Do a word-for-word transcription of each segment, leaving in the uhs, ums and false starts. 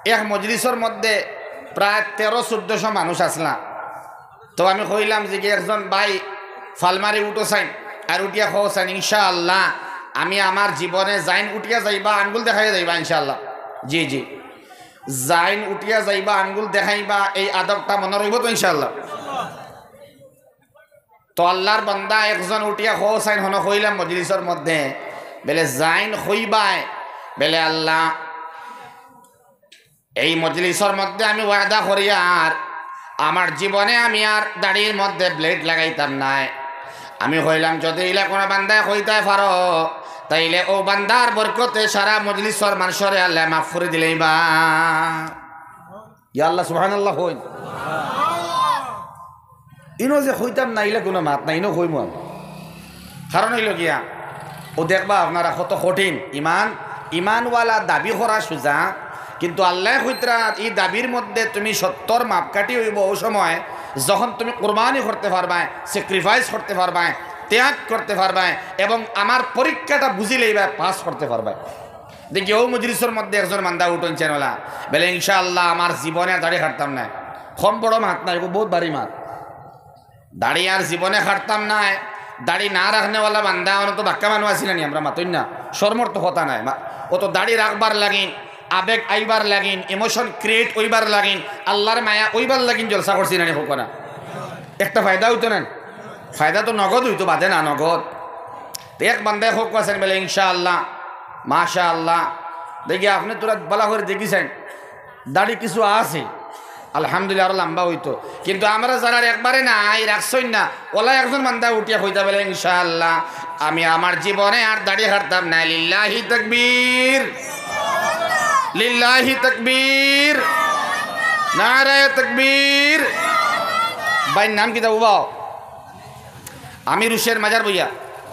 এক মজলিসর মধ্যে প্রায় তেরো চৌদ্দশো মানুষ আছলা। তো আমি কইলাম যে কি, একজন ভাই ফাল মারি উঠো চাইন, আর উঠিয়া কও চাইন, ইনশাআল্লাহ আমি আমার জীবনে যাইন উঠিয়া যাইবা, আঙ্গুল দেখাইয়া যাইবা ইনশাআল্লাহ। জি, জি, যাইন উঠিয়া যাইবা, আঙ্গুল দেখাইবা, এই আদবটা মনো রইবো তো ইনশাআল্লাহ? তো আল্লাহর বান্দা একজন উঠিয়া কও চাইন, হনো কইলাম মজলিসর মধ্যে, বেলে যাইন কইবায়, বেলে আল্লাহ, এই মজলিসর মধ্যে আমি ওয়াদা করিয়ার আমার জীবনে আমি আর দাড়ির মধ্যে ব্লেড লাগাইতাম নায়। আমি কইলাম, যদি ইলা কোনো বান্দায় কইতায় পারো, তাইলে অউ বান্দার বরকতে সারা মজলিসর মানষরে আল্লায় মাফ করি দিলাইবা। ইয়া আল্লাহ, সুবহানাল্লাহ কইন। ইনো যে কইতাম না, ইলা কোনো মাত নাই, ইনো কইমু আমি। কারণ অইলো গিয়া, অউ দেখবা আপনারা কত কঠিন। ইমান, ইমানওয়ালা দাবি করা সুজা, কিন্তু আল্লায় কইতরা, ই দাবির মধ্যে তুমি সত্তর মাপকাঠি অইবো অউ সময়, যখন তুমি কুরবানি করতে পারবায়, স্যাক্রিফাইস করতে পারবায়, ত্যাগ করতে পারবায়, এবং আমার পরীক্ষাটা বুঝিলাইবায়, পাস করতে পারবায়। দেখি, অউ মজলিসর মধ্যে একজন বান্দা উঠইন চাইন ওলা, বেলে, ইনশাআল্লাহ আমার জীবনে আর দাড়ি কাটতাম নায়। কম বড় মাত নায়, অউ বউত ভারী মাত। দাড়ি আর জীবনে কাটতাম নায়। দাড়ি না রাখনেওয়ালা বান্দা, অনো তো বাক্কা মানুষ আছি না নি, আমরা মাতইন না, শরমর তো কথা নাই। মা-, অউ তো দাড়ি রাখবার লাগিন, আবেগ আইবার লাগিন, ইমোশন ক্রিয়েট অইবার লাগিন, আল্লাহর মায়া অইবার লাগিন জলসা করছি না নি, কউক্কা না? একটা ফায়দা অইতো না? ফায়দা তো নগদ অইতো, বাদে না নগদ। তো এক বান্দায় কউক্কা চাইন, বেলে, ইনশাআল্লাহ, মাশাআল্লাহ। দেখি, আপনে থুড়া ভালা করি দেখি চাইন, দাড়ি কিছু আছে, আলহামদুলিল্লাহ, আরো লাম্বা অইতো। কিন্তু আমরা যারার একবারে নাই, রাখছইন না, ওলা একজন বান্দা উঠিয়া কইতা, বেলে, ইনশাআল্লাহ আমি আমার জীবনে আর দাড়ি কাটতাম নায়। লিল্লাহি তাকবীর, লিল্লাহি তাকবীর, নারায়ে তাকবীর। ভাইর নাম কিতা উবাও? আমির হুসেন মাজার বইয়া,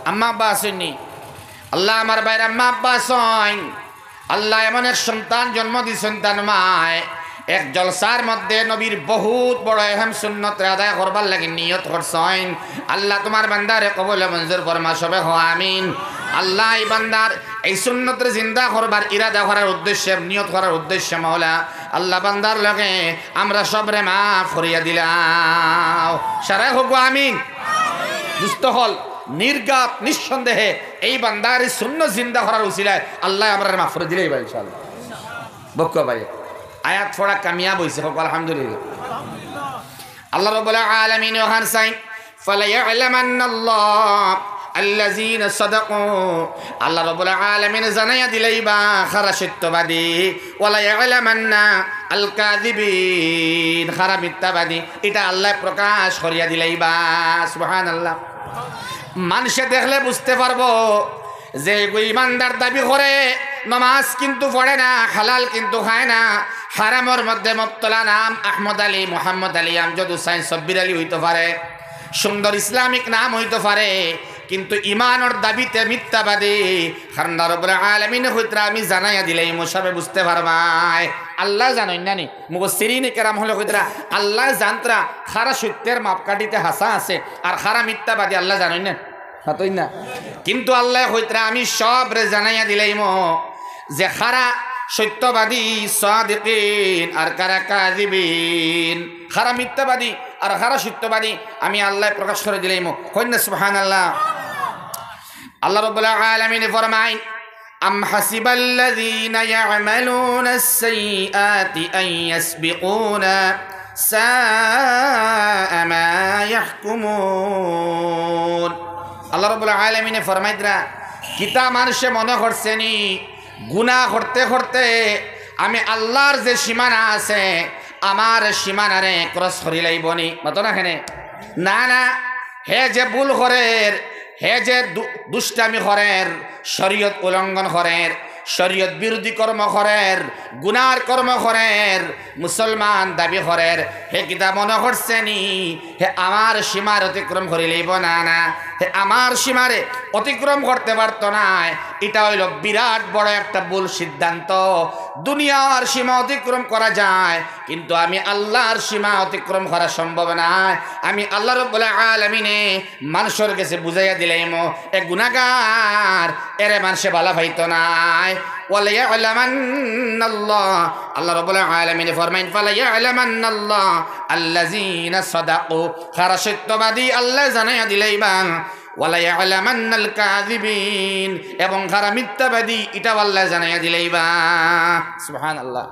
আম্মা আব্বা আছইন নি? আল্লাহ, আমার ভাইর আম্মা আব্বা আছইন। আল্লাহ এমন এক সন্তান জন্ম দিছইন, তান মায় এক জলসার মধ্যে নবীর বউত বড় এহেম সুন্নতরে আদায় করবার লাগি নিয়ত করছইন। আল্লাহ, তুমার বান্দারে কবুল মঞ্জুর ফরমা, সবে কও আমিন। আল্লাহ, ই বান্দার এই সুন্নতরে জিন্দা করবার ইরাদা করার উদ্দেশ্যে, নিয়ত করার উদ্দেশ্যে মাওলা, আল্লাহ, বান্দার লগে আমরা সবরে মাফ করিয়া দিলাও। সারায় কউক্কা আমিন। দুস্ত অকল, নির্ঘাত নিঃসন্দেহে এই বান্দার ই সুন্নত জিন্দা করার উসিলায় আল্লায় আমরারে মাফ করি দিলাইবা ইনশাআল্লাহ। বউক্কা ভাই, আয়াত পড়া কামিয়াব অইছে, কউক্কা আলহামদুলিল্লাহ। আল্লাহ রাব্বুল আলামিন অখান চাইন, "ফালায়ালামান্নাল্লাহু আল্লাযীনা সাদাকু।" আল্লাহ রাব্বুল আলামিন জানাইয়া দিলাইবা কারা সত্যবাদী। "ওয়ালায়ালামান্নাল কাযিবিন", কারা মিথ্যাবাদী, ইটা আল্লায় প্রকাশ করিয়া দিলাইবা। সুবহানাল্লাহ। মানষে দেখলে বুঝতে পারবো যে এগু ইমানদার দাবি করে, নমাজ কিন্তু পড়ে না, হালাল কিন্তু খায় না, হারামর মধ্যে মুবতলা, নাম আহমদ আলী, মোহাম্মদ আলী, আমজদ হুসাইন, সব্বির আলী অইতো পারে, সুন্দর ইসলামিক নাম অইতো পারে, কিন্তু ইমানর দাবিতে মিথ্যাবাদী। কারণ রব্বুল আলামিনে কইতরা, "আমি জানাইয়া দিলাইমু, সবে বুঝতে পারবায়।" আল্লায় জানইন না নি? মুফাসসিরিনে কেরাম অকলে কইতরা, আল্লায় জানতরা কারা সত্যর মাপকাঠিতে হাছা আছে আর কারা মিথ্যাবাদী, আল্লায় জানইন না? মাতইন না? কিন্তু আল্লায় কইতরা, "আমি সবরে জানাইয়া দিলাইমু যে কারা সত্যবাদী, সাদিকিন, আর কারা কাযিবিন, কারা মিথ্যাবাদী আর কারা সত্যবাদী, আমি আল্লায় প্রকাশ করি দিলাইমু।" কইন না সুবহানাল্লাহ। আল্লাহ রাব্বুল আলামিনে ফরমাইন, "আম হাসিবাল্লাযীনা ইয়া'মালুনাস সাইয়্যিআতি আন ইয়াসবিকুনা, সাআ মা ইয়াহকুমুন।" আল্লাহ রাব্বুল আলামিনে ফরমাইতরা, কিতা মানষে মনো করছে নি, গুনা করতে করতে আমি আল্লাহর যে সীমানা আছে, আমার সীমানারে ক্রস করিলাইবো নি? মাতো না কেনে? না, না, হে যে ভুল করের, হে যে দু-, দুষ্টামি করের, শরীয়ত উলঙ্ঘন করের, শরীয়ত বিরোধী কর্ম করের, গুনার কর্ম করের, মুসলমান দাবি করের, হে কিতা মনো করছে নি হে আমার সীমার অতিক্রম করিলাইবো? না, না, হে আমার সীমারে অতিক্রম করতে পারতো নায়। ইটা অইলো বিরাট বড় একটা ভুল সিদ্ধান্ত। দুনিয়ার সীমা অতিক্রম করা যায়, কিন্তু আমি আল্লাহর সীমা অতিক্রম করা সম্ভব নায়। আমি আল্লাহ রাব্বুল আলামিনে মানষর গেছে বুঝাইয়া দিলাইমু, এ গুনাগার, এরে মানষে ভালা পাইতো নায়। ওয়ালায়ালামান্নাল্লাহ, আল্লাহ রাব্বুল আলামিনে ফরমাইন, ফালায়ালামান্নাল্লাহ আল্লাযীনা সাদাকু, কারা সত্যবাদী আল্লায় জানাইয়া দিলাইবা। ওয়ালায়ালামান্নাল কাযিবিন, এবং কারা মিথ্যাবাদী ইটাও আল্লায় জানাইয়া দিলাইবা। সুবহানাল্লাহ।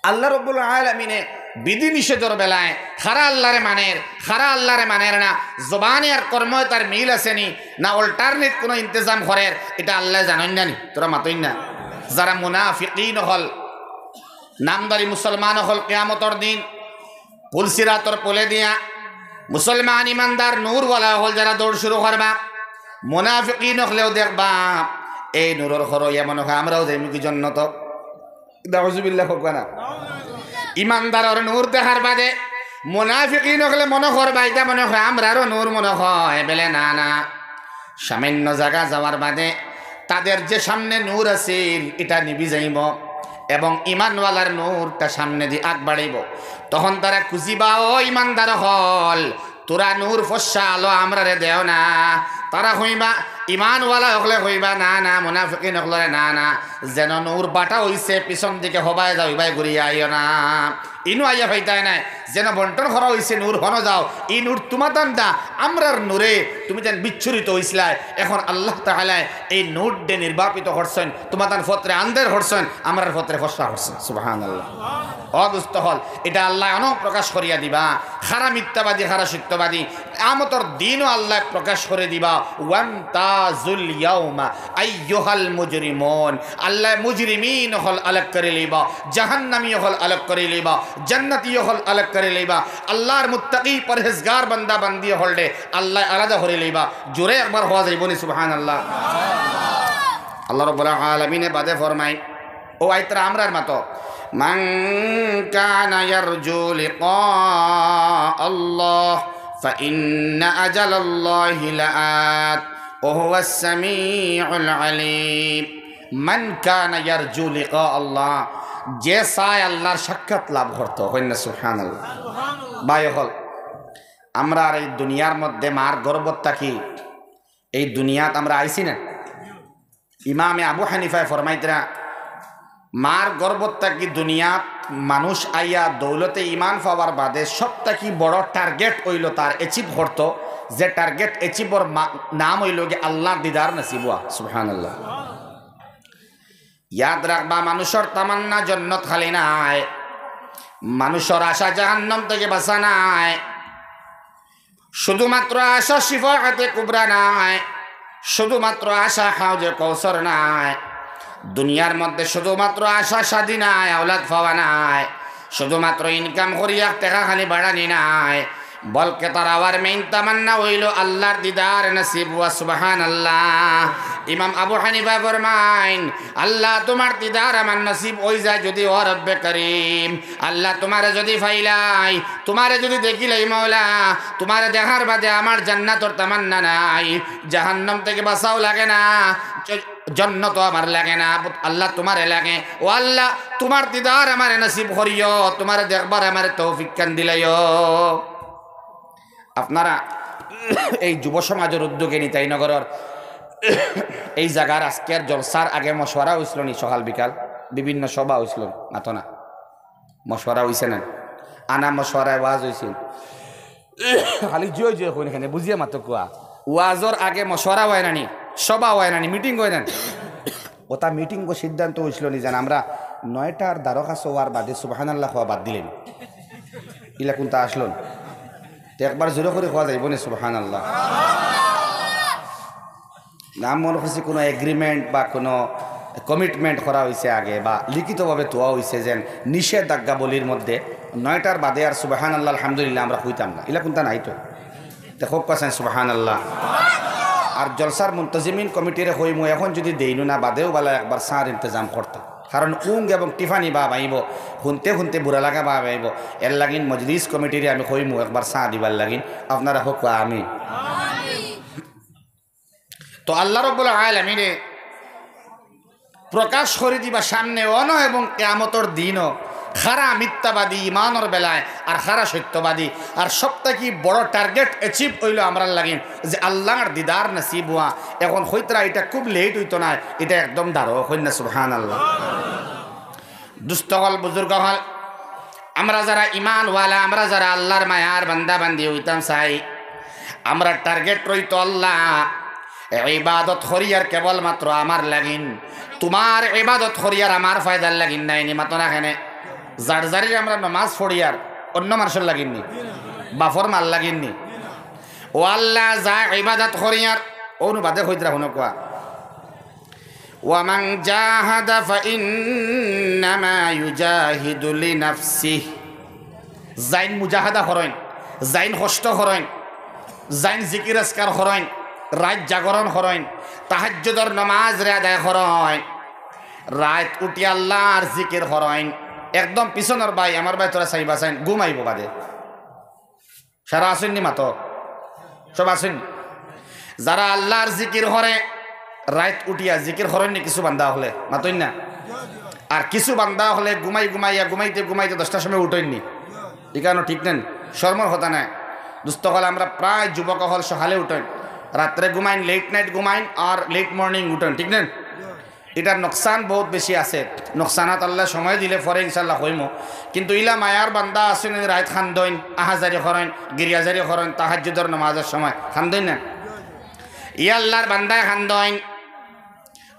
আল্লাহ রাব্বুল আলামিনে বিধি নিষেধর বেলায় কারা আল্লারে মানের, কারা আল্লারে মানের না, জবানে আর কর্মে তার মিল আছে নি, না alternate কুনু ইন্তেজাম করের, ইটা আল্লায় জানইন না নি, তোরা মাতইন না। যারা মুনাফিকিন অকল, নামধারী মুসলমান অকল, কিয়ামতর দিন পুলসিরাতর পুলে দিয়া মুসলমান ইমানদার নূরওয়ালা অকল যারা দৌড় শুরু করবা, মুনাফিকিন অকলেও দেখবা, এই নূরর খরো ইয়া মনো অয় আমরাও যাইমু কি জন্নত। নাউজুবিল্লাহ কউক্কা না। ইমানদারর নূর দেখার বাদে মুনাফিকিন অকলে মনো করবা, ইটা মনো অয় আমরারও নূর মনো অয়, বেলে না, না। সামান্য জাগা যাওয়ার বাদে তাদের যে সামনে নূর আছিল, ইটা নিবি যাইবো এবং ইমানওয়ালার নূরটা সামনেদি আগ বাড়াইবো। তখন তারা খুঁজিবা, "ও ইমানদার অকল, তোরা নূর ফর্সা আলো আমরারে দেও না।" তারা কইবা, ইমানওয়ালা অকলে কইবা, "না, না, মুনাফিকিন অকলরে না, না, যেন নূর বাটা অইছে, পিছন দিকে হবায় যাও, ইবায় ঘুরিয়া আইও না।" ইনো আইয়া পাইতায় নায়, যেন বন্টন করা অইছে নূর, হনো যাও, ই নূর তুমাতান দা, আমরার নূরে তুমি যেন বিচ্ছুরিত অইছলায়। এখন আল্লাহ তাআলায় এই নূররে নির্বাপিত করছইন, তুমাতান ফতরে আন্দের করছইন, আমরার ফতরে ফর্সা করছইন। সুবহানাল্লাহ। ও দোস্ত অকল, ইটা আল্লায় অনো প্রকাশ করিয়া দিবা। কারা মিথ্যাবাদী, কারা সত্যবাদী, কিয়ামতর দিনও আল্লায় প্রকাশ করি দিবা। ওয়ামতাজুল ইয়াউমা আইয়ুহাল মুজরিমুন। আল্লায় মুজরিমিন অকল আলাগ করি লইবা, জাহান্নামী অকল আলাগ করি লইবা, জান্নাতি অকল আলাগ করি লইবা। আল্লাহর মুত্তাকি পরহেজগার বান্দা বান্দি অকলরে আল্লায় আলাদা করি লইবা। জোরে একবার কওয়া যাইবো নি সুবহানাল্লাহ? আল্লাহ রাব্বুল আলামিনে বাদে ফরমাইন, ও আইতরা আমরার মাতো, মান কানা ইয়ারজু লিকা আল্লাহ ফাইন্না আজালাল্লাহি লাআত ওয়া হুয়াস সামিউল আলিম। মান কানা ইয়ারজু লিকা আল্লাহ, যে চায় আল্লাহর সাক্ষাৎ লাভ করতো, কইন না সুবহানাল্লাহ। ভাই অকল, আমরার এই দুনিয়ার মধ্যে মার গর্ভত থাকি এই দুনিয়াত আমরা আইছি না? ইমামে আবু হানিফায় ফরমাইতরা, মার গর্ভত থাকি দুনিয়াত মানুষ আইয়া দৌলতে ইমান পাওয়ার বাদে সব থাকি বড় টার্গেট অইলো তার অ্যাচিভ করতো, যে টার্গেট অ্যাচিভর মা-, নাম অইলো গি আল্লাহর দিদার নসিব অওয়া। সুবহানাল্লাহ। ইয়াদ রাখবা, মানুষর তামান্না জন্নত খালি নায়, মানুষর আশা জাহান্নাম থাকি বাঁচা নায়। শুধুমাত্র আশা শিফাআতে কুবরা নায়, শুধুমাত্র আশা হাউজে কৌসর নায়। দুনিয়ার মধ্যে শুধুমাত্র আশা শাদি নায়, আওলাদ পাওয়া নায়, শুধুমাত্র ইনকাম করি এক টেকা খালি বাড়ানি নায়, বলকে তার আওয়ার মেইন তামান্না অইলো আল্লাহর দিদার নসিব অওয়া। সুবহানাল্লাহ। ইমাম আবু হানিফা ফরমাইন, আল্লাহ তুমার দিদার আমার নসিব অই যায় যদি, ও রব্বে করিম, আল্লাহ তুমারে যদি পাইলাই, তুমারে যদি দেখিলাই মওলা, তুমারে দেখার বাদে আমার জান্নাতর তামান্না নাই, জাহান্নাম থাকি বাঁচাও লাগে না, জ-, জন্নতও আমার লাগে না, আল্লাহ তুমারে লাগে। ও আল্লাহ, তুমার দিদার আমারে নসিব করিও, তুমারে দেখবার আমারে তৌফিক খান দিলাইও। আপনারা এই যুব সমাজর উদ্যোগে নিতাইনগরর এই জাগার আজকের জলসার আগে মশওয়ারা অইছিল নি? সকাল বিকাল বিভিন্ন সভা অইছিল, মাতো না? মশওয়ারা অইছে না? আনা মশওয়ারায় ওয়াজ অইছিল। খালি জিও জিও কইন কেনে, বুঝিয়া মাতো কুয়া। ওয়াজর আগে মশওয়ারা অয় না নি, সভা অয় না নি, মিটিং অয় না নি? ওটা মিটিং বা সিদ্ধান্ত অইছিল নি যেন আমরা নয়টার দ্বারকা অওয়ার বাদে সুবহানাল্লাহ কওয়া বাদ দিলাইমু? ইলা কুনতা আছলো নি? তে একবার জোরে করি কওয়া যাইবো নি সুবহানাল্লাহ? না, মনে করছি কোনো এগ্রিমেন্ট বা কোনো কমিটমেন্ট করা অইছে আগে বা লিখিতভাবে থওয়া অইছে যেন নিষেধাজ্ঞাবলীর মধ্যে নয়টার বাদে আর সুবহানাল্লাহ, আলহামদুলিল্লাহ আমরা কইতাম না, ইলা কুনতা নাই তো। তে কউক্কা চাইন সুবহানাল্লাহ। আর জলসার মুনতাজিমিন কমিটিরে কইমু, এখন যদি দেইনু না, বাদেও বালা একবার চার ইন্তেজাম করতা, কারণ উঙ্গ এবং টিফানি ভাব আইবো, হুনতে হুনতে বুরা লাগা ভাব আইবো। এর লাগিন মজলিস কমিটিরে আমি কইমু একবার চা দিবার লাগিন, আপনারা কউক্কা আমিন। তো আল্লাহ রাব্বুল আলামিনে প্রকাশ করি দিবা সামনে অনো এবং কিয়ামতর দিনও খারা মিথ্যাবাদী ইমানর বেলায় আর খারা সত্যবাদী। আর সব থাকি বড় টার্গেট অ্যাচিভ অইলো আমরার লাগিন যে আল্লাহর দিদার নসিব অওয়া। এখন কইতরা ইটা খুব লেট অইতো নায়, ইটা একদম দারো, কইন না সুবহানাল্লাহ। দুস্ত অকল, বুজুর্গ অকল, আমরা যারা ইমানওয়ালা, আমরা যারা আল্লাহর মায়ার বান্দা বান্দি অইতাম চাই, আমরার টার্গেট রইতো আল্লাহ, ইবাদত করিয়ার কেবলমাত্র আমার লাগিন, তুমার ইবাদত করিয়ার আমার ফায়দার লাগিন নায়নি, মাতো না কেনে? যার যারির আমরা নমাজ পড়িয়ার অন্য মানষর লাগিন নি, বাপর মার লাগিন নি। ও আল্লাহ, যা ইবাদত করিয়ার, অউ নু বাদে কইতরা হুনো কুয়া। ومن جاهد فإنما يجاهد لنفسه। যাইন মুজাহাদা করইন, যাইন কষ্ট করইন, যাইন জিকির আজকার করইন, রাইত জাগরণ করইন, তাহাজ্জুদর নমাজরে আদায় করইন, রাইত উঠি আল্লাহর জিকির করইন, একদম পিছনর ভাই, আমার ভাই, তোরা চাইবা চাইন, ঘুমাইবো বাদে। সারা আছইন নি মাতো? সব আছইন নি? যারা আল্লাহর জিকির করে, রাইত উঠিয়া জিকির করইন নি কিছু বান্দা অকলে, মাতইন না? আর কিছু বান্দা অকলে ঘুমাই ঘুমাইয়া, ঘুমাইতে ঘুমাইতে দশটার সময় উঠইন নি। ইখানও ঠিক নায়নি, শরমর কথা নায়। দুস্ত অকল, আমরা প্রায় যুবক অকল সকালে উঠইন, রাত্রে ঘুমাইন, লেট নাইট ঘুমাইন, আর লেট মর্নিং উঠইন, ঠিক নায়নি? ইটার নোকসান বউত বেশি আছে। নোকসানাত আল্লায় সময় দিলে পরে ইনশাআল্লাহ কইমু। কিন্তু ইলা মায়ার বান্দা আছইন, রাইত কান্দইন, আহাজারি করইন, গিরিয়াজারি করইন, তাহাজ্জুদর নমাজর সময় কান্দইন না? ই আল্লাহর বান্দায় কান্দইন,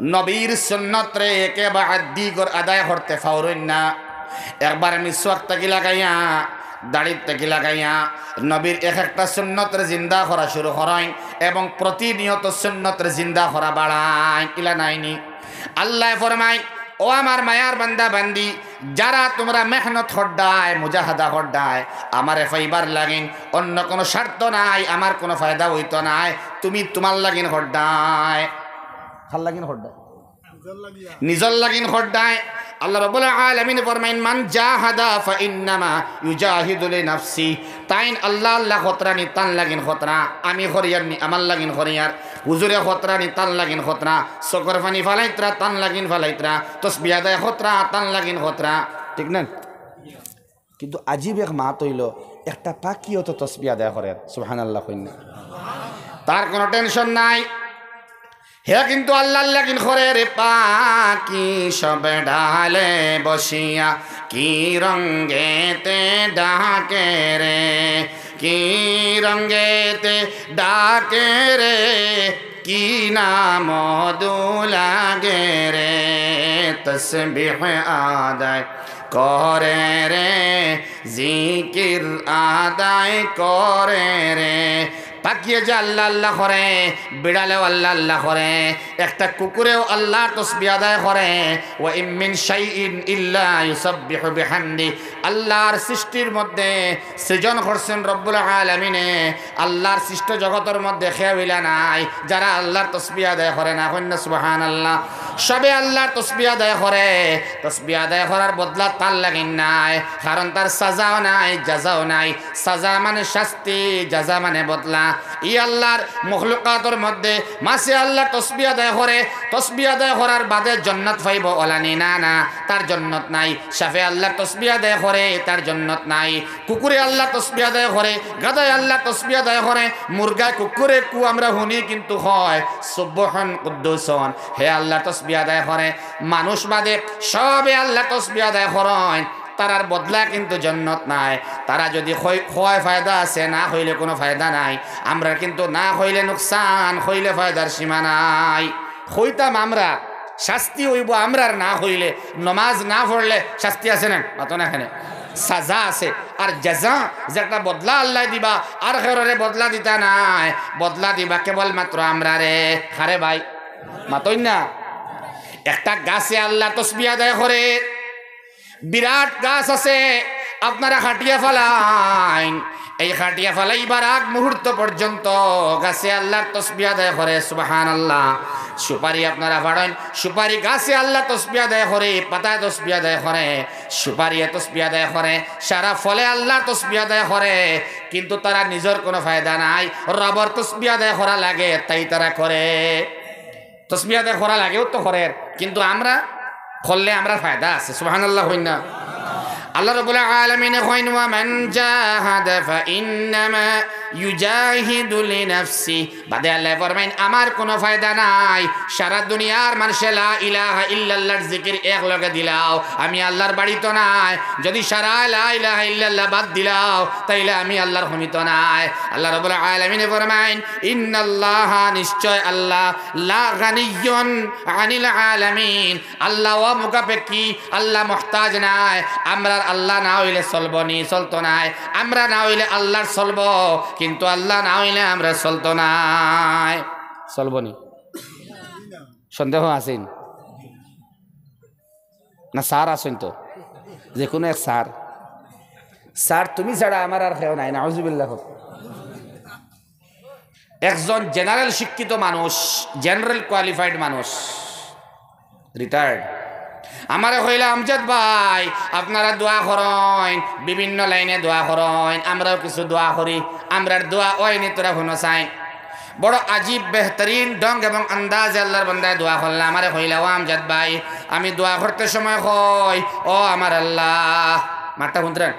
নবীর সুন্নতরে একেবারে আদি কর-, আদায় করতে পারইন না। একবার মিসওয়াক থাকি লাগাইয়া, দাড়িত থাকি লাগাইয়া, নবীর এক একটা সুন্নতরে জিন্দা করা শুরু করইন এবং প্রতিনিয়ত সুন্নতরে জিন্দা করা বাড়াইন। ইলা নায়নি? আল্লায় ফরমাইন, ও আমার মায়ার বান্দা বান্দি, যারা তুমরা মেহনত কররায়, মুজাহাদা কররায়, আমারে পাইবার লাগিন, অন্য কুনু স্বার্থ নাই, আমার কুনু ফায়দা অইতো নায়, তুমি তুমার লাগিন কররায়। কার লাগিন কররায়? নিজর লাগিন কররায়। আল্লাহ রাব্বুল আলামিন ফরমাইন, "মান জাহাদা ফাইন্নামা ইউজাহিদু লিনাফসি।" তাইন আল্লাহ আল্লাহ করতরা নি তান লাগিন করতরা, আমি করিয়ার নি আমার লাগিন করিয়ার, হুজুরে করতরা নি তান লাগিন করতরা, চকুর পানি ফালাইতরা তান লাগিন ফালাইতরা, তসবিহ আদায় করতরা তান লাগিন করতরা, ঠিক না? কিন্তু আজীব এক মাত অইলো, একটা পাখিও তো তসবিহ আদায় করের, সুবহানাল্লাহ কইন না। তার কুনু টেনশন নাই, হে কিন্তু আল্লাহর লাগিন করের। পাখি সব ডালে বসিয়া কি রঙেতে ডাকে রে, কি রঙেতে ডাকে রে, কি না মধু লাগে রে। তসবিহ আদায় করে রে, জিকির আদায় করে রে। পাখিয়ে যে আল্লাহ আল্লাহ করে, বিড়ালেও আল্লাহ আল্লাহ করে, একটা কুকুরেও আল্লাহর তসবিহ আদায় করে। "ওয়া ইম মিন শাইইন ইল্লা ইউসাব্বিহু বিহামদি।" আল্লাহর সৃষ্টির মধ্যে সৃজন করছেন রব্বুল আলামিনে, আল্লাহর সৃষ্ট জগতর মধ্যে কেউ ইলা নাই যারা আল্লাহর তসবিহ আদায় করে না। কইন না সুবহানাল্লাহ। সবে আল্লাহর তসবিহ আদায় করে, তসবিহ আদায় করার বদলা তার লাগিন নায়, কারণ তার সাজাও নাই, জাজাও নাই। সাজা মানে শাস্তি, জাজা মানে বদলা। ই আল্লাহর মখলুকাতর মধ্যে মাছে আল্লাহর তসবিহ আদায় করে, তসবিহ আদায় করার বাদে জন্নত পাইবো অলানি? না, না, তার জন্নত নাই। সাপে আল্লাহর তসবিহ আদায় করে, তার জন্নত নাই। কুকুরে আল্লাহর তসবিহ আদায় করে, গাধায় আল্লাহর তসবিহ আদায় করে, মুরগায় কুকুরে কু আমরা হুনি কিন্তু কয়, "সুবহান কুদ্দুসন", হে আল্লাহর তসবিহ আদায় করে। মানুষ বাদে সবে আল্লাহর তসবিহ আদায় করইন, তারার বদলা কিন্তু জন্নত নাই। তারা যদি কই-, কয় ফায়দা আছে, না কইলে কুনু ফায়দা নাই। আমরার কিন্তু না কইলে নুকসান, কইলে ফায়দার সীমা নাই। কইতাম আমরা, শাস্তি অইবো আমরার না কইলে, নমাজ না পড়লে শাস্তি আছে না? মাতো না কেনে? সাজা আছে। আর জাজা, যেটা বদলা আল্লায় দিবা, আর কেউরে বদলা দিতা নায়, বদলা দিবা কেবলমাত্র আমরারে। কারে ভাই? মাতইন না। একটা গাছে আল্লাহর তসবিহ আদায় করে, বিরাট গাছ আছে, আপনারা কাটিয়া ফালাইন। এই কাটিয়া ফালাইবার আগ মুহূর্ত পর্যন্ত গাছে আল্লাহর তসবিহ আদায় করে, সুবহানাল্লাহ। সুপারি আপনারা ফাড়ইন, সুপারি গাছে আল্লাহর তসবিহ আদায় করে, পাতায় তসবিহ আদায় করে, সুপারিয়ে তসবিহ আদায় করে, সারা ফলে আল্লাহর তসবিহ আদায় করে, কিন্তু তারা নিজর কুনু ফায়দা নাই। রবর তসবিহ আদায় করা লাগে, তাই তারা করে। তসবিহ আদায় করা লাগেও তো করের, কিন্তু আমরা করলে আমরার ফায়দা আছে। সুবহানাল্লাহ কইন না? আল্লাহ রাব্বুল আলামিনে কইন, "ওয়া মান জাহাদা ফাইন্নামা ইউজাহিদু লিনাফসি।" বাদে আল্লায় ফরমাইন, "আমার কুনু ফায়দা নাই, সারা দুনিয়ার মানষে লা ইলাহা ইল্লাল্লাহর জিকির একলগে দিলাও, আমি আল্লাহর বাড়িত নাই। যুদি সারায় লা ইলাহা ইল্লাল্লাহ বাদ দিলাও, তাইলে আমি আল্লাহর হমিত নাই।" আল্লাহ রাব্বুল আলামিনে ফরমাইন, "ইন্নাল্লাহা, নিশ্চয় আল্লাহ, লা গানিয়্যুন আনিল আলামিন, আল্লাহ অমুখাপেক্ষী, আল্লাহ মুহতাজ নায়, আমরার আল্লাহ না অইলে চলবো নি, চলতো নায়, আমরা না অইলে আল্লাহর চলবো, কিন্তু আল্লাহ না অইলে আমরার চলতো নায়।" চলবো নি? সন্দেহ আছেন? না, স্যার আছেন তো, যে কুনু এক স্যার। স্যার, তুমি ছাড়া আমার আর কেউ নাই, নাউজুবিল্লাহ। একজন জেনারেল শিক্ষিত মানুষ, জেনারেল কোয়ালিফাইড মানুষ, রিটায়ার্ড, আমারে কইলা, "আমজাদ ভাই, আপনারা দোয়া করইন, বিভিন্ন লাইনে দোয়া করইন, আমরাও কিছু দোয়া করি, আমরার দোয়া অয়নি, তোরা হুনো চাই।" বড় আজীব বেহতরিন ঢং এবং আন্দাজে আল্লাহর বান্দায় দোয়া করলা, আমারে কইলা, "ও আমজাদ ভাই, আমি দোয়া করতে সময় কই, ও আমার আল্লাহ," মাতটা হুনতরা,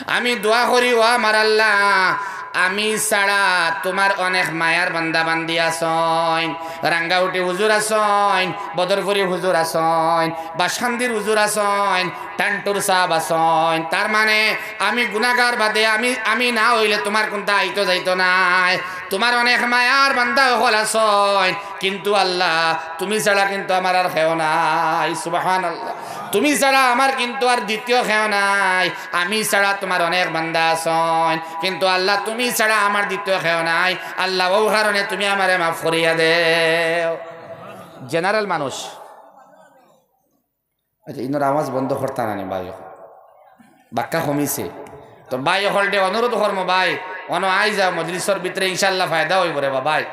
আমি দোয়া করি, "ও আমার আল্লাহ, আমি ছাড়া তুমার অনেক মায়ার বান্দা বান্দি আছইন, রাঙ্গাউটি হুজুর আছইন, বদরপুরি হুজুর আছইন, বাসকান্দির হুজুর আছইন, টান্টুর সাব আছইন, তার মানে আমি গুনাগার বাদে আমি, আমি না অইলে তুমার কুন্তা আইতো যাইতো নায়। তুমার অনেক মায়ার বান্দা অকল আছইন, কিন্তু আল্লাহ, তুমি ছাড়া কিন্তু আমার আর কেউ নাই।" সুবহানাল্লাহ। "তুমি ছাড়া আমার কিন্তু আর দ্বিতীয় কেউ নাই। আমি ছাড়া তুমার অনেক বান্দা আছইন, কিন্তু আল্লাহ, তুমি ছাড়া আমার দ্বিতীয় কেউ নাই। আল্লাহ, অউ কারণে তুমি আমারে মাফ করিয়া দেও।" জেনারেল মানুষ। আচ্ছা, ইনোর আওয়াজ বন্ধ করতা না নি ভাই? বাক্কা কমিছে। তো ভাই অকলরে অনুরোধ করমু ভাই, অনো আই যাও মজলিসর ভিতরে, ইনশাআল্লাহ ফায়দা অইবো রে বা ভাই।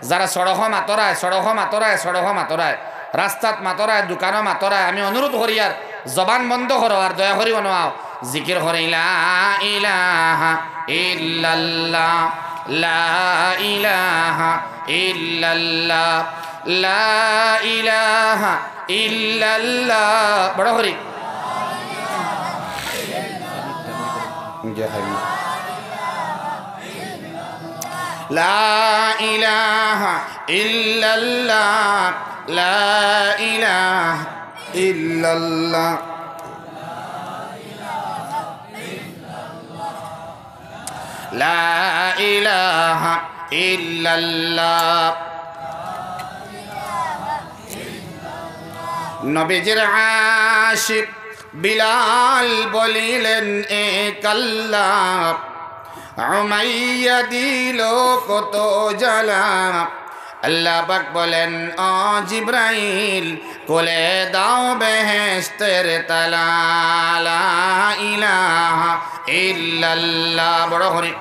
যারা সড়কো মাতরায়, সড়কো মাতরায়, সড়কো মাতরায়, রাস্তাত মাতরায়, দোকানো মাতরায়, আমি অনুরোধ করিয়ার জবান বন্ধ করো আর দয়া করি অনো আও, জিকির করি, লা ইলাহা ইল্লাল্লাহ, লা ইলাহা ইল্লাল্লাহ, লা ইলাহা ইল্লাল্লাহ। বড় করি। লা ইলাহা ইল্লাল্লাহ, লা ইলাহা ইল্লাল্লাহ। লা ইলাহা ইল্লাল্লাহ। নবীজির আশিক বিলাল বলিলেন, "এ কাল্লা, উমাইয়া দিল কত জ্বালা।" আল্লাহ পাক বলেন, "ও জিব্রাইল, খুলে দাও বেহেশতের তালা।" লা ইলাহা ইল্লাল্লাহ। বড় করি।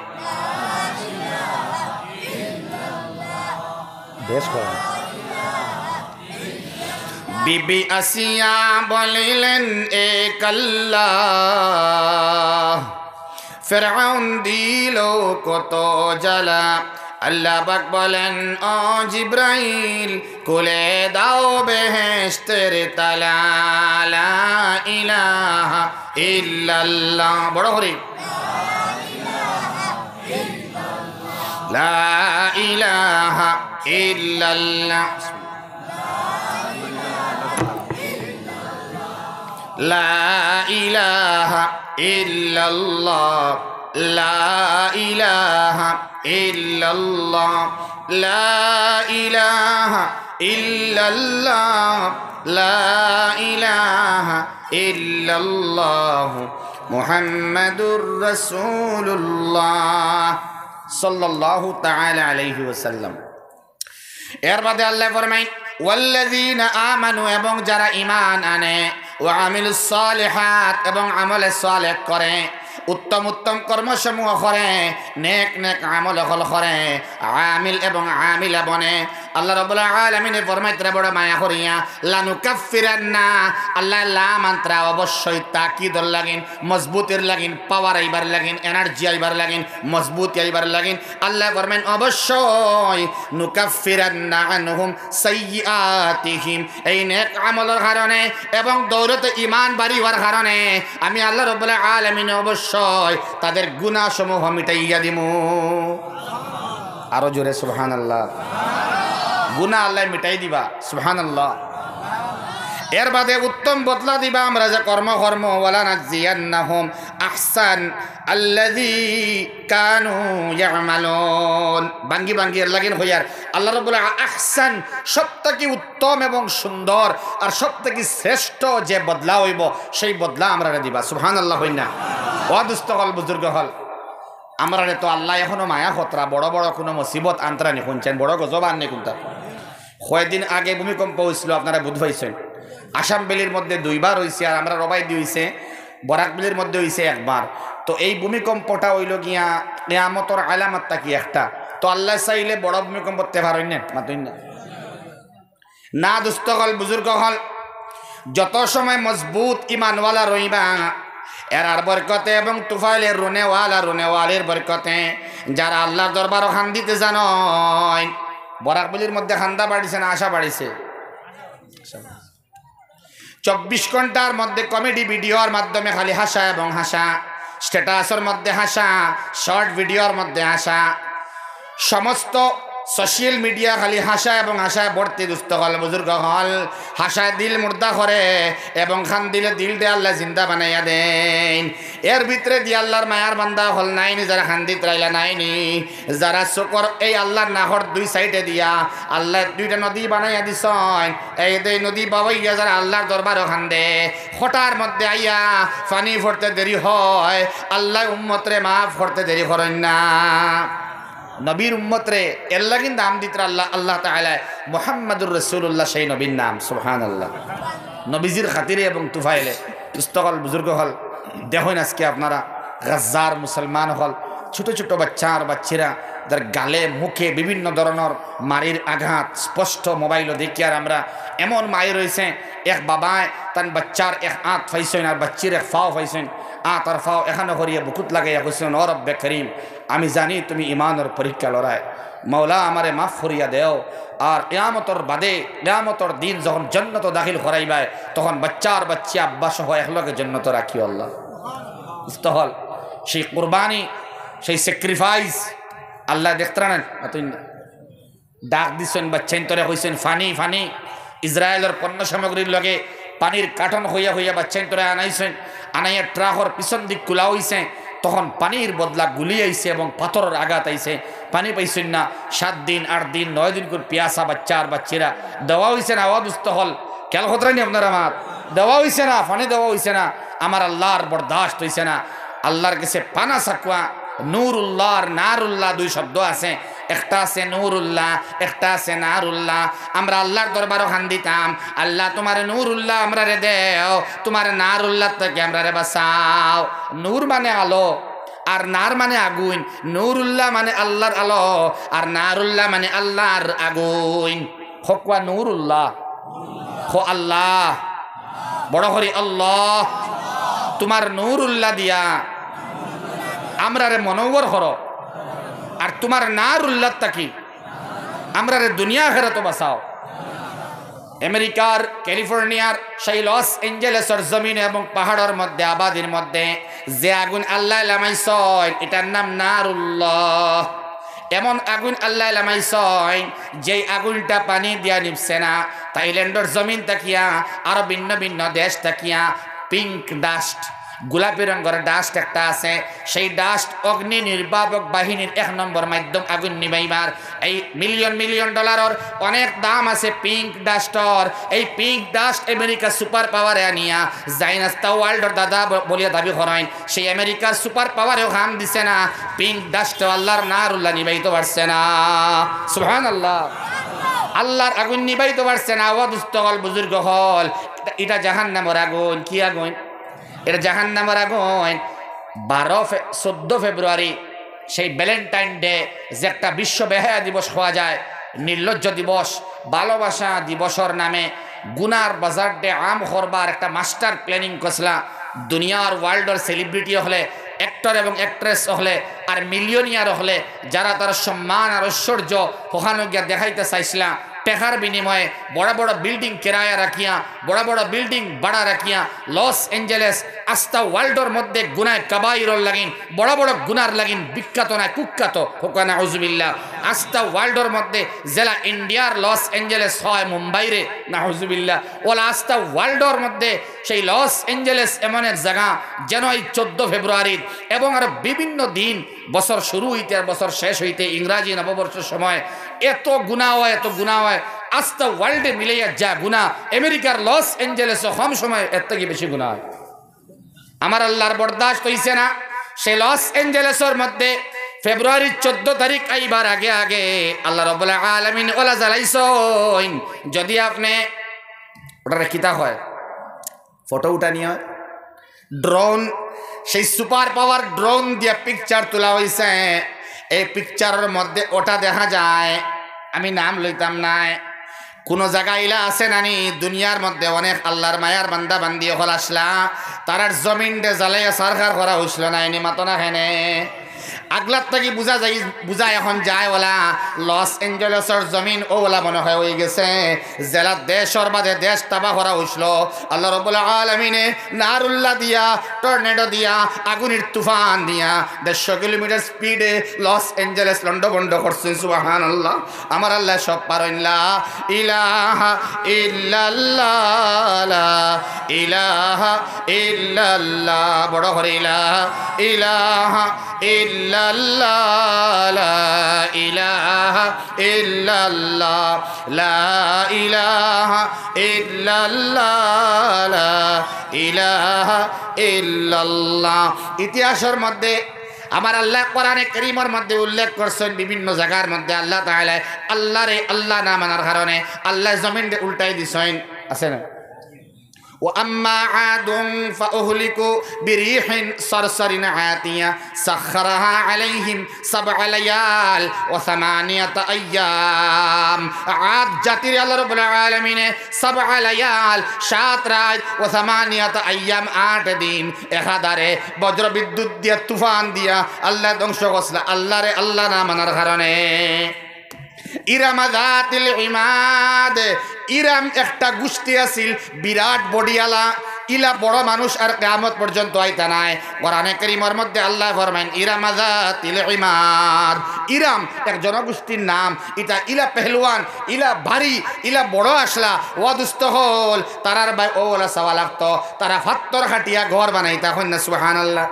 বেশ করেন। বিবি আসিয়া বলিলেন, "এ কাল্লা, ফেরাউন দিল কত জ্বালা।" আল্লাহ পাক বলেন, "ও জিব্রাইল, খুলে দাও বেহেশতের তালা।" লা ইলাহা ইল্লাল্লাহ। বড় করি। লা ইলাহা ইল্লাল্লাহ। লা ইলাহা ইল্লাল্লাহ, লা ইলাহা ইল্লাল্লাহ, লা ইলাহা ইল্লাল্লাহ, লা ইলাহা ইল্লাল্লাহ, মুহাম্মাদুর রাসূলুল্লাহ সাল্লাল্লাহু তাআলা আলাইহি ওয়াসাল্লাম। এর বাদে আল্লাহ ফরমাইন, "ওয়াল্লাযীনা আমানু", এবং যারা ঈমান আনে, "ওয়া আমিলুস সালিহাত", এবং আমলে সালেহ করে, উত্তম উত্তম কর্মসমূহ করে, নেক নেক আমল অকল করে, আমিল এবং আমিলা বনে, আল্লাহ রাব্বুল আলামিনে ফরমাইতরা বড় মায়া করিয়া, "লানুকাফফিরান্না", আল্লাহ লাম আনতরা অবশ্যই তাকিদর লাগিন, মজবুতির লাগিন, পাওয়ার আইবার লাগিন, এনার্জি আইবার লাগিন, মজবুতি আইবার লাগিন। আল্লাহ ফরমাইন, "অবশ্যই নুকাফফিরান্না আনহুম সাইয়্যিআতিহিম", এই নেক আমলর কারণে এবং দৌলতে ইমান বাড়ি অওয়ার কারণে আমি আল্লাহ রাব্বুল আলামিন অবশ্যই তাদের গুনাহসমূহ মিটাইয়া দিমু। আরো জোরে সুবহানাল্লাহ। গুনাহ আল্লাহ মিটাই দিবা, সুবহানাল্লাহ। এর বাদে উত্তম বদলা দিবা আমরা যে কর্ম কর্ম, "ওয়ালানাজিয়ান্নাহুম আহসান আল্লাযী কানু ইয়ামালুন।" বাঙ্গি বাঙ্গি এর লাগিন হইয়ার আল্লাহ রাব্বুল আ-, আহসান, সব থাকি উত্তম এবং সুন্দর, আর সব থাকি শ্রেষ্ঠ যে বদলা হইব, সেই বদলা আমরারে দিবা। সুবহানাল্লাহ হইন না? ও দুস্ত হল, বুজুর্গ হল, আমরারে তো আল্লাহ এখনো মায়া খতরা, বড় বড় কোনো মুসিবত আনতরা নি হুনছেন, বড় গজব আননি কোনটা? কয়দিন আগে ভূমিকম্প হইছিল, আপনারা বুধ পাইছেন। আসাম ভ্যালির মধ্যে দুইবার হইছে, আর আমরা রবাই দি হইছে, বরাক ভ্যালির মধ্যে হইছে একবার। তো এই ভূমিকম্পটা হইল গিয়া কিয়ামতর আলামত থাকি একটা। তো আল্লাহ চাইলে বড় ভূমিকম্প তে পারইন না, মাতইন না। না, দুস্ত হল, বুজুর্গ হল, যত সময় মজবুত ইমানওয়ালা রইবা, এরার বরকতে এবং তুফাইলের রুনেওয়ালা, রুনেওয়ালির বরকতে, যারা আল্লাহর দরবারো কান্দিতে জানইন, বরাক ভ্যালির মধ্যে কান্দা বাড়িছে না আশা বাড়িছে? চব্বিশ ঘন্টার মধ্যে কমেডি ভিডিওর মাধ্যমে খালি হাসা এবং হাসা, স্ট্যাটাসর মধ্যে হাসা, শর্ট ভিডিওর মধ্যে হাসা, সমস্ত সোশ্যাল মিডিয়া খালি হাসা এবং হাসায় ভর্তি, দুস্ত হল, বুজুর্গ হল, হাসায় দিল মুর্দা করে এবং কান্দিলে দিল দে আল্লাহ জিন্দা বানাইয়া দেইন। এর ভিতরে দি আল্লাহর মায়ার বান্দা হল নাইনি, যারা কান্দিত রাইলা নাইনি, যারা চোখর এই আল্লাহর নাকর দুই সাইডে দিয়া আল্লাহ দুইটা নদী বানাইয়া দিছইন, এই দুই নদী বাওয়াইয়া যারা আল্লাহর দরবারো কান্দে, খটার মধ্যে আইয়া পানি পড়তে দেরি হয়, আল্লাহ উম্মতরে মাফ করতে দেরি করইন না। নবীর উম্মতরে এর লাগিন দাম দিতরা আল্লাহ, আল্লাহ তাআলা মুহাম্মাদুর রাসূলুল্লাহ সেই নবীর নাম, সুবহানাল্লাহ। নবীজির খাতিরে এবং তুফাইলে, দুস্ত হল, বুজুর্গ হল, দেখইন আজকে আপনারা গাজার মুসলমান হল, ছোট ছোট বাচ্চা আর বাচ্চিরা, তার গালে মুখে বিভিন্ন ধরনের মারির আঘাত স্পষ্ট মোবাইলো দেখি। আর আমরা এমন মাই রইছে, এক বাবায় তান বাচ্চার এক আত পাইছইন আর বাচ্চির এক ফাও পাইছইন, আত আর ফাও এখানো করিয়া বুকুত লাগাইয়া কইছইন, "ও রব্বে করিম, আমি জানি তুমি ইমানর পরীক্ষা লড়ায়, মাওলা আমারে মাফ করিয়া দেও।" আর কিয়ামতর বাদে, কিয়ামতর দিন যখন জন্নতো দাখিল করাইবায়, তখন বাচ্চা আর বাচ্চি আব্বা সহ একলগে জন্নতো রাখিও আল্লাহ। বুঝতে হল, সেই কুরবানি, সেই স্যাক্রিফাইস আল্লাহ দেখতরা না। ডাক দিছইন, বাচ্চাইন্তরে কইছইন, "পানি, পানি।" ইসরায়েলর পণ্য সামগ্রীর লগে পানির কার্টন হইয়া হইয়া বাচ্চাইন্তরে আনাইছইন, আনাইয়া ট্রাকর পিছন দিক খুলা হইছে, তখন পানির বদলা গুলি আইছে এবং পাথরর আঘাত আইছে, পানি পাইছইন না। সাত দিন, আট দিন, নয় দিন করি পিয়াসা বাচ্চা আর বাচ্চিরা দেওয়া হইছে না, আওয়াজ দুস্ত হল, খেয়াল করতরা নি আপনারা আমার, দেওয়া হইছে না, পানি দেওয়া হইছে না, আমার আল্লাহর বরদাস্ত হইছে না। আল্লাহর গেছে পানা চাকুয়া, নূরুল্লাহ আর নারুল্লাহ দুই শব্দ আছে, একটা আছে নূরুল্লাহ, একটা আছে নারুল্লাহ। আমরা আল্লাহর দরবারো কান্দিতাম, "আল্লাহ, তুমার নূরুল্লাহ আমরারে দেও, তুমার নারুল্লাহ থাকি আমরারে বাঁচাও।" নূর মানে আলো, আর নার মানে আগুইন। নূরুল্লাহ মানে আল্লাহর আলো, আর নারুল্লাহ মানে আল্লাহর আগুইন। কউক্কা নূরুল্লাহ, কও আল্লাহ, বড় করি আল্লাহ, তুমার নূরুল্লাহ দিয়া আমরারে মনোহর করো, আর তুমার নারুল্লাহ থাকি আমরারে দুনিয়া আখেরাতো বাঁচাও। আমেরিকার ক্যালিফোর্নিয়ার সেই লস অ্যাঞ্জেলেসর জমিন এবং পাহাড়র মধ্যে, আবাদির মধ্যে যে আগুন আল্লাহ লামাইছইন, এটার নাম নারুল্লাহ। এমন আগুন আল্লাহ লামাইছইন, যেই আগুনটা পানি দিয়া নিবছে না। থাইল্যান্ডর জমিন থাকিয়া, আরো ভিন্ন ভিন্ন দেশ থাকিয়া পিঙ্ক ডাস্ট, গোলাপি রঙর ডাস্ট একটা আছে, সেই ডাস্ট অগ্নি নির্বাপক বাহিনীর এক নম্বর মাধ্যম আগুন নিবাইবার। এই মিলিয়ন মিলিয়ন ডলারর অনেক দাম আছে পিঙ্ক ডাস্টর। এই পিঙ্ক ডাস্ট আমেরিকা সুপার পাওয়ারে আনিয়া জাইনাস্তা ওয়ার্ল্ডর দাদা ব-, বলিয়া দাবি করাইন। সেই আমেরিকার সুপার পাওয়ারেও কাম দিছে না, পিঙ্ক ডাস্টও আল্লাহর নারুল্লাহ নিবাইতো পারছে না। সুবহানাল্লাহ। আল্লাহর আগুন নিবাইতো পারছে না। ও দুস্ত হল, বুজুর্গ হল, এটা, এটা জাহান্নামর আগুন। কি আগুন? এটা জাহান্নামর আগুন। বারো ফে-, চোদ্দ ফেব্রুয়ারি সেই ভ্যালেন্টাইন ডে, যে একটা বিশ্ব বেহায়া দিবস হওয়া যায়, নির্লজ্জ দিবস, ভালোবাসা দিবসর নামে গুনার বাজারডে আম করবার একটা মাস্টার প্ল্যানিং করছিলা। দুনিয়ার ওয়ার্ল্ডর সেলিব্রিটি অকলে, অ্যাক্টর এবং অ্যাক্ট্রেস অকলে, আর মিলিয়নিয়ার অকলে, যারা তারা সম্মান আর ঐশ্বর্য হকানো গিয়া দেখাইতা চাইছিলা, টেকার বিনিময়ে বড় বড় বিল্ডিং কেরায়া রাখিয়া, বড় বড় বিল্ডিং ভাড়া রাখিয়া, লস এঞ্জেলেস আস্তা ওয়ার্ল্ডর মধ্যে গুনায় কাবাইরর লাগিন, বড় বড় গুনার লাগিন বিখ্যাত নায়, কুখ্যাত, হক্কা নাউজুবিল্লাহ। আস্তা ওয়ার্ল্ডর মধ্যে যেলা ইন্ডিয়ার লস এঞ্জেলেস হয় মুম্বাইরে, নাউজুবিল্লাহ, অলা আস্তা ওয়ার্ল্ডর মধ্যে সেই লস এঞ্জেলেস এমন এক জাগা, যেন এই চোদ্দ ফেব্রুয়ারির এবং আরো বিভিন্ন দিন, বছর শুরু হইতে আর বছর শেষ হইতে, ইংরাজি নববর্ষর সময় এত গুনা হয়, এত গুনা হয়, আস্তা ওয়ার্ল্ডে মিলাইয়া যা গুনা, আমেরিকার লস এঞ্জেলেসও কম সময় এর থাকি বেশি গুনা হয়। আমার আল্লাহর বরদাস্ত হইছে না। সে লস এঞ্জেলেসর মধ্যে ফেব্রুয়ারির চোদ্দ তারিখ আইবার আগে আগে আল্লাহ রাব্বুল আলামিন অলা জ্বালাইছইন। যদি আপনে ওটারে কিতা হয়, ফটো উঠানি হয়, ড্রোন, সেই সুপার পাওয়ার ড্রোন দিয়া পিকচার তোলা হইছে। এই পিকচারর মধ্যে ওটা দেখা যায়, আমি নাম লইতাম নায়, কুনু জাগা ইলা আছে নানি, দুনিয়ার মধ্যে অনেক আল্লাহর মায়ার বান্দা বান্দি অকল আছলা, তারার জমিনরে জ্বালাইয়া ছারখার করা হইছিল না, এনি মাতো না কেনে। আগলার থাকি বুঝা যায়, বুঝা এখন যায় অলা, লস এঞ্জেলেসর জমিন অউ অলা মনে হয় হই গেছে, যেলা দেশর বাদে দেশ তাবা করা হইছিল। আল্লাহ রাব্বুল আলামিনে নারুল্লাহ দিয়া, টর্নেডো দিয়া, আগুনের তুফান দিয়া দেড়শো কিলোমিটার স্পিডে লস এঞ্জেলেস লন্ডভন্ড করছইন। সুবহানাল্লাহ। আমার আল্লাহ সব পারইন। লা ইলাহা ইল্লাল্লাহ, লা ইলাহা ইল্লাল্লাহ। বড় করি লা ইলাহা ইল্লাল্লাহ, লা ইলাহা ইল্লাল্লাহ, লা ইলাহা ইল্লাল্লাহ, লা ইলাহা ইল্লাল্লাহ। ইতিহাসর মধ্যে আমার আল্লাহ কোরআনে করিমর মধ্যে উল্লেখ করছইন, বিভিন্ন জাগার মধ্যে আল্লাহ তাআলায় আল্লাহরে আল্লাহ না মানার কারণে আল্লাহ জমিনরে উল্টাই দিছইন, আছে না? وأما عاد فأهلكوا بريح صرصر عاتية سخرها عليهم سبع ليال وثمانية أيام। আদ জাতিরে আল্লাহ রাব্বুল আলামিনে সাবআ লায়াল, সাত রাইত, ওয়া সামানিয়াতা আইয়াম, আট দিন, একাধারে বজ্র বিদ্যুৎ দিয়া, তুফান দিয়া আল্লাহ ধ্বংস করছিলা, আল্লাহরে আল্লাহ না মানার কারণে। ইরামা যাতিল ইমাদ, ইরাম একটা গোষ্ঠী আছিল, বিরাট বডিআলা, ইলা বড় মানুষ আর কিয়ামত পর্যন্ত আইতা নায়। কোরআনে করিমর মধ্যে আল্লাহ ফরমাইন, ইরামা যাতিল ইমাদ। ইরাম এক জনগোষ্ঠীর নাম, ইটা ইলা পেহলওয়ান, ইলা ভারী, ইলা বড় আছলা। ও দুস্ত অকল, তারার বায় অউ অলা চাওয়া লাগতো, তারা ফাত্তর কাটিয়া ঘর বানাইতা। কইন না সুবহানাল্লাহ।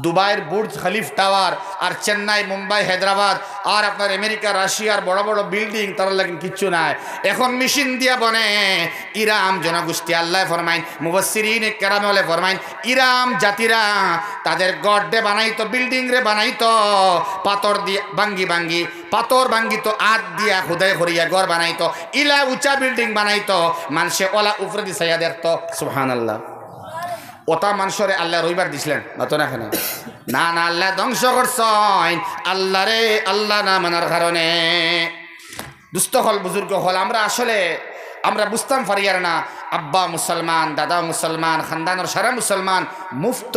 দুবাইর বুর্জ খলিফ টাওয়ার, আর চেন্নাই, মুম্বাই, হায়দ্রাবাদ, আর আপনার আমেরিকা, রাশিয়ার বড় বড় বিল্ডিং, তারার লাগিন কিচ্ছু নাই। এখন মেশিন দিয়া বনে। ইরাম জনগোষ্ঠী আল্লাহ ফরমাইন, মুফাসসিরিন কেরাম অকলে ফরমাইন, ইরাম জাতিরা তাদের ঘররে বানাইতো, বিল্ডিংরে বানাইতো পাথর দিয়া ভাঙ্গি ভাঙ্গি, পাথর ভাঙ্গিতো আত দিয়া খুদাই করিয়া ঘর বানাইতো, ইলা উচা বিল্ডিং বানাইতো, মানষে অলা উপরেদি চাইয়া দেখতো। সুবহানাল্লাহ। অতা মানষরে আল্লায় রইবার দিছলা নি? মাতো না কেনে? না, না, আল্লায় ধ্বংস করছইন আল্লাহরে আল্লাহ না মানার কারণে। দুস্ত অকল, বুজুর্গ অকল, আমরা আসলে, আমরা বুঝতাম পারিয়ার না। আব্বা মুসলমান, দাদা মুসলমান, খানদানর সারা মুসলমান, মুফত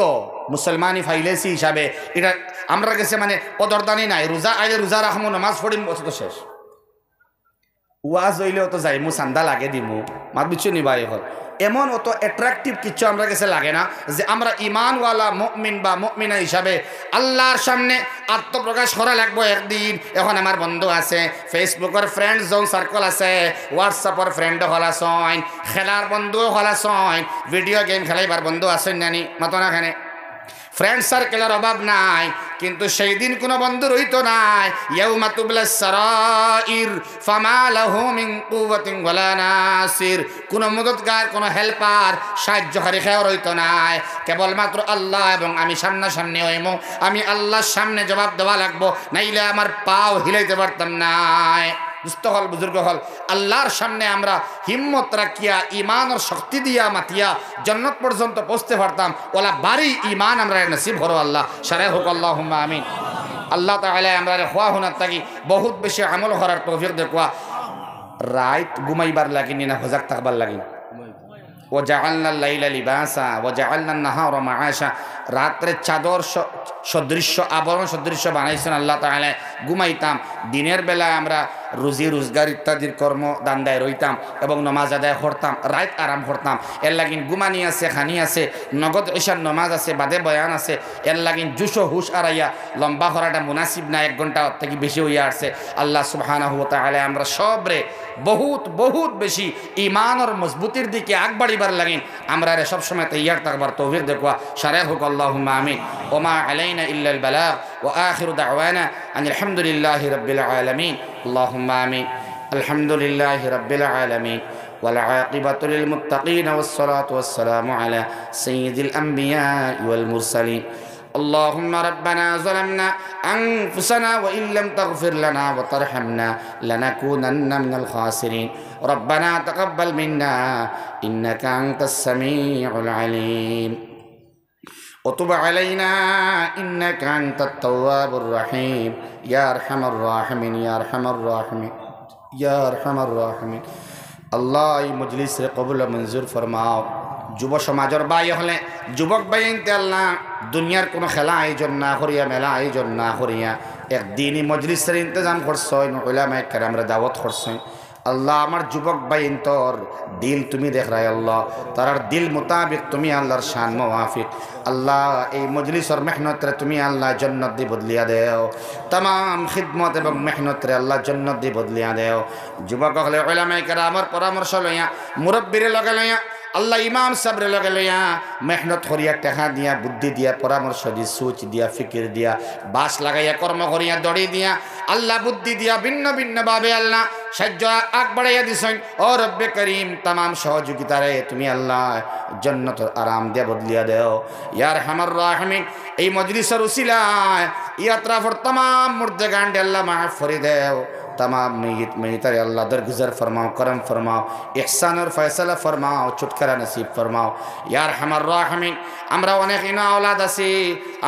মুসলমানি পাইলিছি হিসাবে ইটা আমরার গেছে মানে কদরদানি নাই। রোজা আইলে রোজা রাখমু, নামাজ পড়িমু, অত তো শেষ। ওয়াজ অইলে অত যাইমু, চান্দা লাগে দিমু, মাত বুঝছো নি ভাই অকল? এমন অত অ্যাট্রাকটিভ কিচ্ছু আমরার গেছে লাগে না যে আমরা ইমানওয়ালা মুমিন বা মুমিনা হিসাবে আল্লাহর সামনে আত্মপ্রকাশ করা লাগবো একদিন। এখন আমার বন্ধু আছে, Facebook-র ফ্রেন্ড জোন সার্কেল আছে, WhatsApp-র ফ্রেন্ড অকল আছইন, খেলার বন্ধু অকল আছইন, ভিডিও গেম খেলাইবার বন্ধু আছইন নানি? মাতো না কেনে? ফ্রেন্ড সার্কেলর অভাব নাই, কিন্তু সেই দিন কুনু বন্ধু রইতো নায়। ইয়াউমা তুবলাস সারাইর, ফামা লাহু মিন কুওয়াতিন ওয়ালা নাসির। কুনু মদতগার, কুনু হেল্পার, সাহায্যকারী কেউ রইতো নায়। কেবলমাত্র আল্লাহ এবং আমি সামনাসামনি অইমু। আমি আল্লাহর সামনে জবাব দেওয়া লাগবো, নাইলে আমার পাও হিলাইতে পারতাম নায়। দুস্ত অকল, বুজুর্গ অকল, আল্লাহর সামনে আমরা হিম্মত রাখিয়া, ইমানর শক্তি দিয়া মাতিয়া জন্নত পর্যন্ত পৌঁছতে পারতাম, অলা ভারী ইমান আমরারে নসিব করো আল্লাহ। সারে হোক, আল্লাহুম্মা আমিন। আল্লাহ তাআলায় আমরারে কওয়া হুনার থাকি বহুত বেশি আমল করার তৌফিক দেউক্কা। রাইত ঘুমাইবার লাগি নি না হজাগ থাকবার লাগি? وجعلنا الليل لباسا وجعلنا النهار معاشا। রাতরে চাদর স-, সদৃশ্য, আবরণ সদৃশ্য বানাইছইন আল্লাহ তাআলায়, ঘুমাইতাম। দিনের বেলায় আমরা রুজি রোজগার ইত্যাদির কর্ম ধান্দায় রইতাম এবং নমাজ আদায় করতাম, রাইত আরাম করতাম। এর লাগিন ঘুমানি আছে, খানি আছে, নগদ ইশার নমাজ আছে, বাদে বয়ান আছে। এর লাগিন জুশ ও হুশ আরাইয়া লম্বা করাটা মুনাসিব না, এক ঘন্টা অর থাকি বেশি অইয়া আরছে। আল্লাহ সুবহানাহু ওয়া তাআলায় আমরা সবরে বহুত, বহুত বেশি ইমানর মজবুতির দিকে আগবাড়িবার লাগিন আমরারে সবসময় তৈয়ার থাকবার তৌফিক দেউক্কা। সারে হোক, আল্লাহুম্মা আমিন। ওমা আলাইনা ইল্লাল বালাগ। وآخر دعوانا أن الحمد لله رب العالمين. اللهم آمين. الحمد لله رب العالمين. والعاقبة للمتقين والصلاة والسلام على سيد الأنبياء والمرسلين. اللهم ربنا ظلمنا أنفسنا وإن لم تغفر لنا وترحمنا لنكونن من الخاسرين. ربنا تقبل منا إنك أنت السميع العليم. وتب علينا إنك أنت التواب الرحيم. يا أرحم الراحمين، يا أرحم الراحمين، يا أرحم الراحمين. আল্লাহ, এই মজলিসরে কবুল ও মঞ্জুর ফরমাও। যুব সমাজর ভাই অকলে, যুবক ভাইয়াইন্তে আল্লাহ, দুনিয়ার কোনো খেলা আয়োজন না করিয়া, মেলা আয়োজন না করিয়া, এক দিনই মজলিসর ইন্তজাম করছইন, উলামায়ে কেরামরে দাওয়াত করছইন। আল্লাহ, আমার যুবক ভাইয়াইন্তর দিল তুমি দেখরায় আল্লাহ, তারার দিল মোতাবেক তুমি আল্লাহর শান মুওয়াফিক। আল্লাহ, এই মজলিসর মেহনতরে তুমি আল্লাহ জন্নত দি বদলিয়া দেও, তামাম খিদমত এবং মেহনতরে আল্লাহ জন্নত দি বদলিয়া দেও। যুবক অকলে উলামায়ে কেরামর পরামর্শ লইয়া, মুরব্বিরে লগে লইয়া, আল্লাহ ইমাম সাবরে লগে লইয়া, মেহনত করিয়া, টেকা দিয়া, বুদ্ধি দিয়া, পরামর্শ দি, সুচ দিয়া, ফিকির দিয়া, বাঁশ লাগাইয়া, কর্ম করিয়া, দড়ি দিয়া, আল্লাহ বুদ্ধি দিয়া, ভিন্ন ভিন্ন ভাবে আল্লাহ সাহায্য আগবাড়াইয়া দিছইন। ও রব্বে করিম, তামাম সহযোগিতারে তুমি আল্লাহ জন্নতর আরাম দিয়া বদলিয়া দেও। ইয়া আরহামার রাহিমিন, এই মজলিসর উসিলায় ই আতরাফর তামাম মুর্দেগানরে আল্লাহ মাফ করি দেও। তামাম মইয়িত মইয়িতারে আল্লাহ দরগুজর ফরমাও, করম ফরমাও, ইহসানর ফয়সালা ফরমাও, ছুটকারা নসিব ফরমাও। ইয়া আরহামার রাহিমিন, আমরা অনেক ইনো আওলাদ আছি,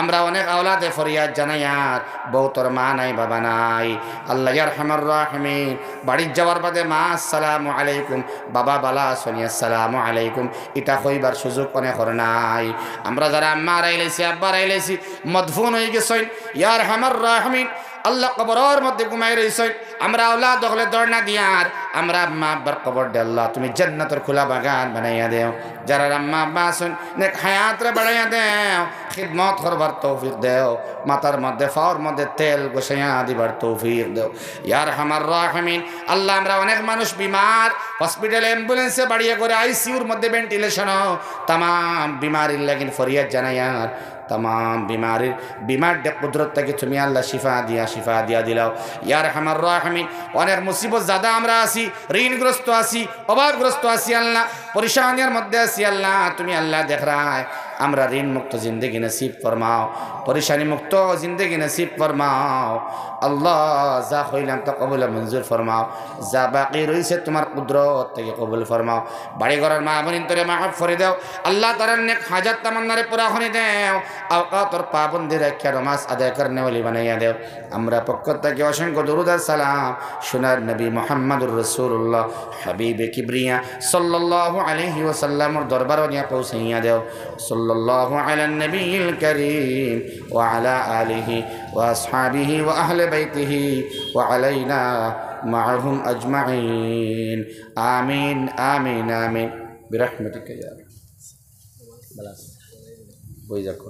আমরা অনেক আওলাদে ফরিয়াদ জানাইয়ার, বউতর মা নাই, বাবা নাই। আল্লাহ ইয়া আরহামার রাহিমিন, বাড়িত যাওয়ার বাদে মা আসসালামু আলাইকুম, বাবা বালা আছনি, আসসালামু আলাইকুম, ইটা কইবার সুযোগ অনেকর নাই। আমরা যারা আম্মা হারাইলাইছি, আব্বা হারাইলাইছি, মদফুন অইগেছইন, ইয়া আরহামার রাহিমিন, আল্লাহ কবরর মধ্যে ঘুমাই রইছইন, আমরা আওলাদ অকলে ধর্ণা দিয়ার, আমরা আম্মা আব্বার কবররে আল্লাহ তুমি জান্নাতর খোলা বাগান বানাইয়া দেও। যারার আম্মা আব্বা আছইন, নেক হায়াতরে বাড়াইয়া দেও, খিদমত করবার তৌফিক দেও, মাথার মধ্যে, পাওর মধ্যে তেল ঘষাইয়া দিবার তৌফিক দেও। ইয়া আরহামার রাহিমিন, আল্লাহ আমরা অনেক মানুষ বিমার, হসপিটালে, অ্যাম্বুলেন্সে, বাড়িয়ে করে, আইসিইউর মধ্যে, ভেন্টিলেশনও, তামাম বিমারির লাগিন ফরিয়াদ জানাইয়ার, তামাম বিমারির, বিমাররে কুদরত থাকি তুমি আল্লাহ শিফা দিয়া, শিফা দিয়া দিলাও। ইয়া আরহামার রাহিমিন, অনেক মুসিবত জাদা আমরা আছি, ঋণগ্রস্ত আছি, অভাবগ্রস্ত আছি আল্লাহ, পরিশানির মধ্যে আছি আল্লাহ, তুমি আল্লাহ দেখরায়, আমরা ঋণ মুক্ত জিন্দেগি নসিব ফরমাও, পরিশানি মুক্ত জিন্দেগি নসিব ফরমাও। আল্লাহ, যা কইলাম তা কবুল মঞ্জুর ফরমাও, যা বাকি রইছে তুমার কুদরত থাকি কবুল ফরমাও। বাড়ি ঘরর মা বইনতরে মাফ করি দেও আল্লাহ, তারার নেক হাজাত তামান্নারে পুরা করি দেও। আওকাতর পাবন্দি রাখিয়া নমাজ আদায় করনেওয়ালি বানাইয়া দেও। আমরা পক্ষ থাকি অসংখ্য দুরুদ আর সালাম সোনার নবী মুহাম্মাদুর রাসূলুল্লাহ হাবিবে কিবরিয়া সাল্লাল্লাহু আলাইহি ওয়াসাল্লামর দরবারো নিয়া পৌঁছাইয়া দেও। সাল্লাল্লাহু আলান নবিয়িল করিম ওয়া আলা আলিহি ওয়া আসহাবিহি ওয়া আহলি বাইতিহি ওয়া আলাইনা মাআহুম আজমাইন। আমিন, আমিন, আমিন। বিরাহমাতিকা ইয়া আরহামার রাহিমিন। বই যাক।